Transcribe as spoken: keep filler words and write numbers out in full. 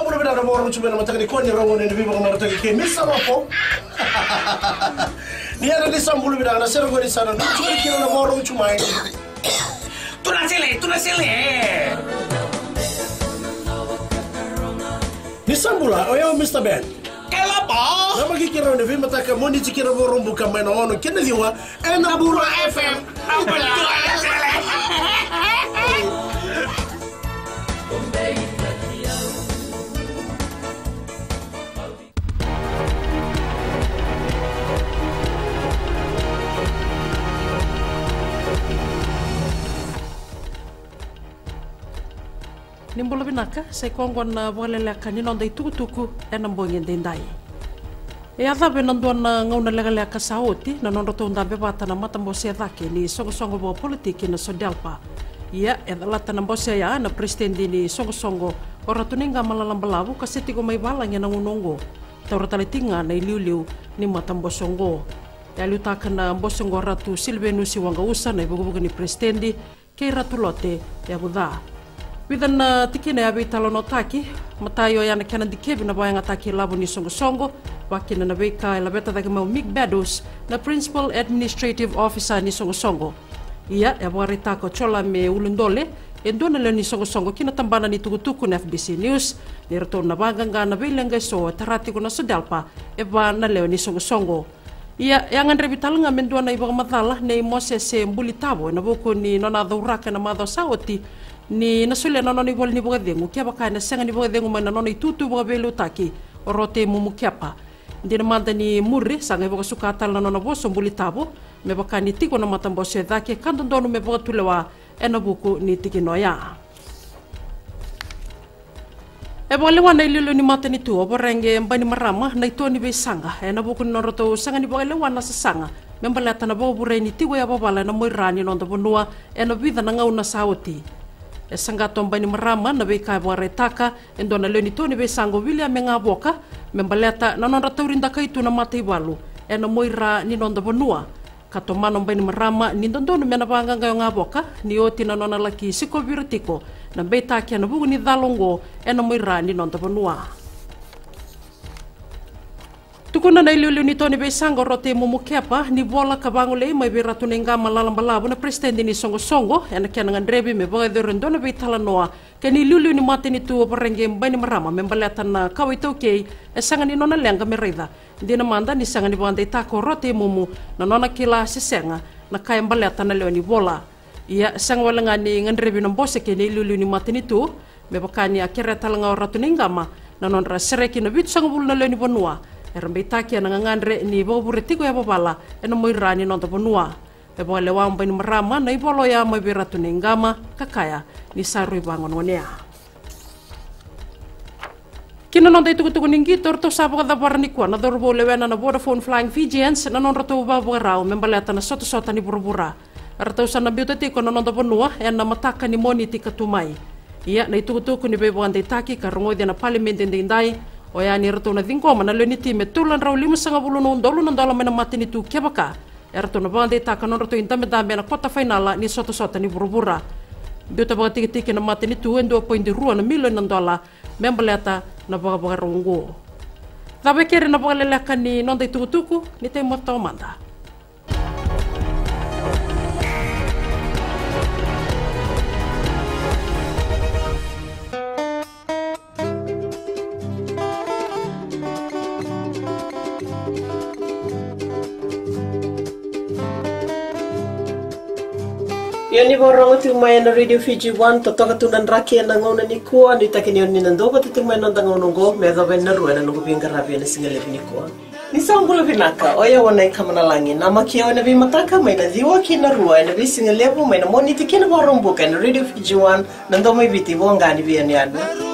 Bula vinaka na vakarorogo tu mai na mataka nikua ni rogo ni veivakamarataki kei Misa Lopo. Ni yadra ni sa bula vinaka na sere qori sa na nucu mai kina na vakarorogo tu mai. Tuna sele, tuna sele. Ni sa bula, o yau Mista Ben. Kalaba. Na maki kira ni veimataka moni ti kira vorobuka mai na ono kina ciwa. Ena Bula F M. Na Bula F M. Ni bula vinaka, sa i koya oqo na vakaleleka ni noda itukutuku ena bogi edaidai. E a cava ena dua na gauna lekaleka sa oti na nodratou dabe vata na matabose e cake ni soqosoqo vakapolitiki na SODELPA. Ia, e calata na bose oya na peresitedi ni soqosoqo o Ratu Naiqama Lalabalavu ka se tiko mai valagi ena gauna oqo. Taura tale tiko ga na iliuliu ni matabose oqo. E a liutaka na bose oqo o Ratu Silivenusi Waqausa na ivukevuke ni peresitedi kei Ratu Lote Yavuca. Vica na tikina e a veitalanoataki, matai oya na kena dikevi na vakayagataki ilavo ni soqosoqo, vakakina na veika e laveta cake mai o Mick Baddus, na Principal Administrative Officer ni soqosoqo. Ia, e a vakaraitaka o Jolame Uludole, e dua na lewe ni soqosoqo ki na tabana ni tukutuku na F B C News, ni ratou na vaqaqa na veileqa eso e tara tiko na SODELPA e va na lewe ni soqosoqo. Ia, e a gadrevi tale ga me dua na ivakamacala nei Mosese Bulitavo ena vuku ni nona a cauraka ena macawa sa oti ni na solia na nona ivola ni vakacegu kevaka ena sega ni vakacegu mai na nona itutu vakaveiliutaki o Rote Mumu Kepa. Dina mada ni muri sa qai vakasuka tale na nona vosa o Bulitavo me vaka ni tiko na matabose e cake ka dodonu me vakatulewa ena vuku ni tikina oya. E vakalewa na iliuliu ni matanitu o Voreqe Bainimarama na ito ni veisaqa ena vuku ni nodratou sega ni vakalewa na sasaga me baleta na vakavure ni tiko yavavala ena muaira ni noda vanua ena vica na gauna sa oti. E saqata o Bainimarama na veika e vakaraitaka e dua na lewe ni ito ni veisaqa o Viliame Gavoka me baleta na nodra tauri dakai tu na mataivalu ena muaira ni noda vanua. Ka tomana o Bainimarama ni dodonu me na vaqaqai o Gavoka ni oti na nona laki sikovi ira tiko na beitaki ena vuku ni cala oqo ena muaira ni noda vanua. Tukuna na iliuliu ni ito ni veisaqa o Rote Mumu Kepa ni vola ka vagolei mai vei Ratu Naiqama Lalabalavu na peresitedi ni soqosoqo ena kena gadrevi me vakayacori e dua na veitalanoa kei na iliuliu ni matanitu o Voreqe Bainimarama me baleta na kawa iTaukei e sega ni nona leqa me raica. Dina mada ni sega ni vakadeitaka o Rote Mumu na nona kila se sega na ka e baleta na lewe ni vola. Ia, sega wale ga ni gadrevi na bose kei na iliuliu ni matanitu me vaka ni a kerea tale ga o Ratu Naiqama na nodra sereki na vitusagavulu na lewe ni vanua era beitaki ena gagadre ni vakavure tiko yavavala ena muaira ni noda vanua. E vakalewa o Bainimarama na ivola oya mai vei Ratu Naiqama ka kaya ni sa rui vagonegonea. Ki na noda itukutuku ni qito, ratou sa vakacavara nikua na cauravou lewena na Vodafone Flying Fijians na nodratou vakavakarau me baleta na sotasota ni vuravura. Ratou sa na biuta tiko na noda vanua ena mataka ni Moniti ka tu mai. Ia, na itukutuku ni veivakadeitaki ka rogoci ena palimedi edaidai oya ni ratou na ciqoma na lewe ni timi e tolu na drau limasagavulu na udolu na dola mai na matanitu kevaka eratou na vakadeitaka nodratou idabedabe ena kota fainala ni sotasota ni vuravura. Biuta vakatikitiki na matanitu e dua poidi rua na milioni na dola me baleta na vakavakarau oqo. Cava e keri na vakaleleka ni noda itukutuku, ni tei moto mada. Ia ni vakarorogo tiko mai ena Radio Fiji One, totoka tu na draki ena gauna nikua, nuitaki ni o ni na duavata tiko mai ena noda gauna oqo me yacova ena rua ena noqu veiqaravi ena sigalevu nikua. Ni sa bula vinaka, o yau o Naika Manalagi, namaki au ena veimataka mai na ciwa ki na rua ena veisigalevu mai na Moniti ki na Vakaraubuka ena Radio Fiji One, na domo i Viti, voqa ni veiyanuyanu.